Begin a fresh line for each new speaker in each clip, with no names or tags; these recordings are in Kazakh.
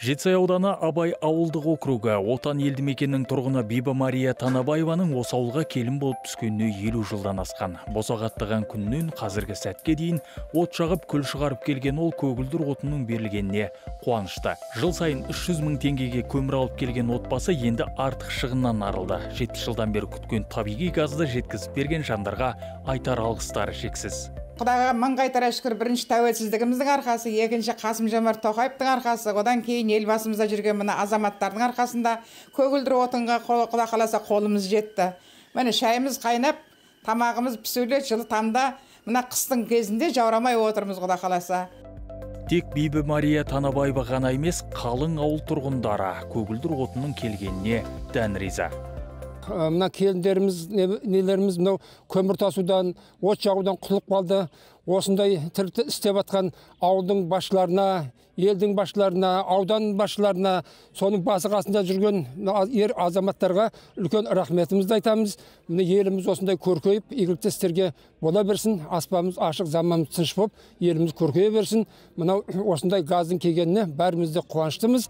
Жетісай ауданы Абай ауылдық округі Отан елді мекенінің тұрғыны Биба Мария Танабаеваның осы ауылға келін болып түскеніне 50 жылдан асқан. Босаға аттаған күннен қазіргі сәтке дейін от жағып, күл шығарып келген ол көгілдір отынның берілгеніне қуанышты. Жыл сайын 300 мың теңгеге көмір алып келген отбасы енді артық шығыннан арылды. 70 жылдан бері күткен табиғи газды жеткізіп берген жандарға айтар алғыстары шексіз.
Құдайға мың қайтара шүкір, бірінші тәуелсіздігіміздің арқасы, екінші Қасым Жомарт Тоқаевтың арқасы, одан кейін елбасымызда жүрген мына азаматтардың арқасында көгілдір отынға Құда қаласа қолымыз жетті. Міне шайымыз қайнап, тамағымыз пісулі, жылы тамда мына қыстың кезінде жаурамай отырмыз Құда қаласа.
Тек Биби Мария Танабаева ғана емес, қалың ауыл тұрғындары көгілдір отынның келгеніне дән риза.
Мына келіндеріміз, нелеріміз мынау көмір тасудан, от жағудан құтылып қалды. Осындай тірлікті істеп жатқан ауылдың басшыларына, елдің басшыларына, аудан басшыларына, соның басы қасында жүрген ер азаматтарға үлкен рахметімізді айтамыз. Міне еліміз осындай көркейіп, игілікті істерге бола берсін, аспанымыз ашық, заманымыз тыныш болып, еліміз көркейе берсін. Мынау осындай газдың келгеніне бәріміз де қуаныштымыз.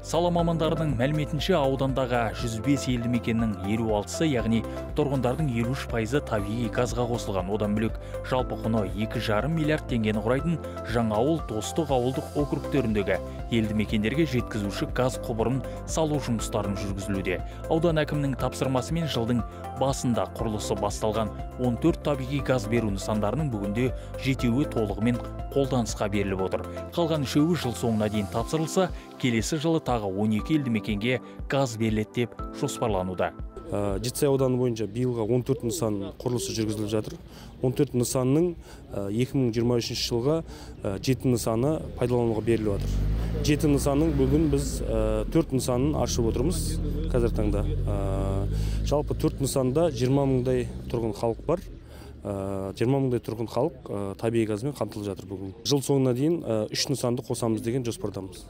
Сала мамандарының мәліметінше, аудандағы 105 елді мекеннің 56-сы, яғни тұрғындардың 53%-ы табиғи газға қосылған. Одан бөлек жалпы құны 2,5 миллиард теңгені құрайтын Жаңауыл, Достық ауылдық округтеріндегі елді мекендерге жеткізуші газ құбырын салу жұмыстарын жүргізілуде. Аудан әкімінің тапсырмасымен жылдың басында құрылысы басталған 14 табиғи газ беру нысандарының бүгінде жетеуі толығымен қолданысқа беріліп отыр. Қалған үшеуі жыл соңына дейін тапсырылса, келесі жылы тағы 12 елді мекенге газ беріледі деп жоспарлануда.
Жетісай ауданы бойынша биылға 14 нысан құрылысы жүргізіліп жатыр. 14 нысанның 2023 жылға 7 нысаны пайдалануға беріліп жатыр. 7 нысанның бүгін біз 4 нысанын ашып отырмыз қазіргі таңда. Жалпы 4 нысанда 20 мыңдай тұрғын халық бар. 20 мыңдай тұрғын халық табиғи газбен қамтылып жатыр бүгін. Жыл соңына дейін 3 нысанды қосамыз деген жоспардамыз.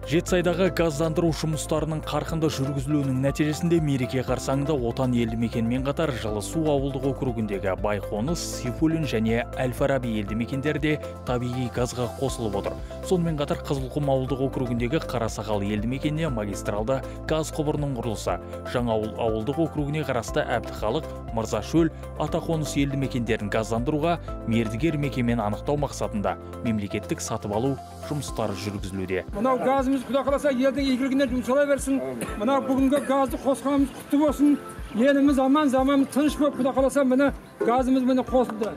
Жетісайдағы газдандыру жұмыстарының қарқынды жүргізілуінің нәтижесінде мереке қарсаңында Отан елді мекенімен қатар Жылысу ауылдық округіндегі Байқоныс, Сейфуллин және Әл-Фараби елді мекендері де табиғи газға қосылып отыр. Сонымен қатар Қызылқұм ауылдық округіндегі Қарасақал елді мекеніне магистралды газ құбырының құрылысы, Жаңауыл ауылдық округіне қарасты Әбдіхалық, Мырзашөл, Атақоныс елді мекендерін газдандыруға мердігер мекемені анықтау мақсатында мемлекеттік сатып алу жұмыстары жүргізілуде.
Мынау газымыз Құда қаласа елдің игілігіне жұмсала берсін. Мына бүгінгі газды қосқанымыз құтты болсын. Еліміз аман, заманымыз тыныш болып, Құда қаласа міне газымыз міне қосылды.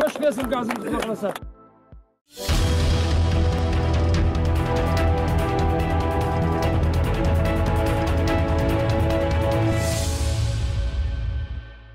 Өшпесін газымыз, Құда қаласа.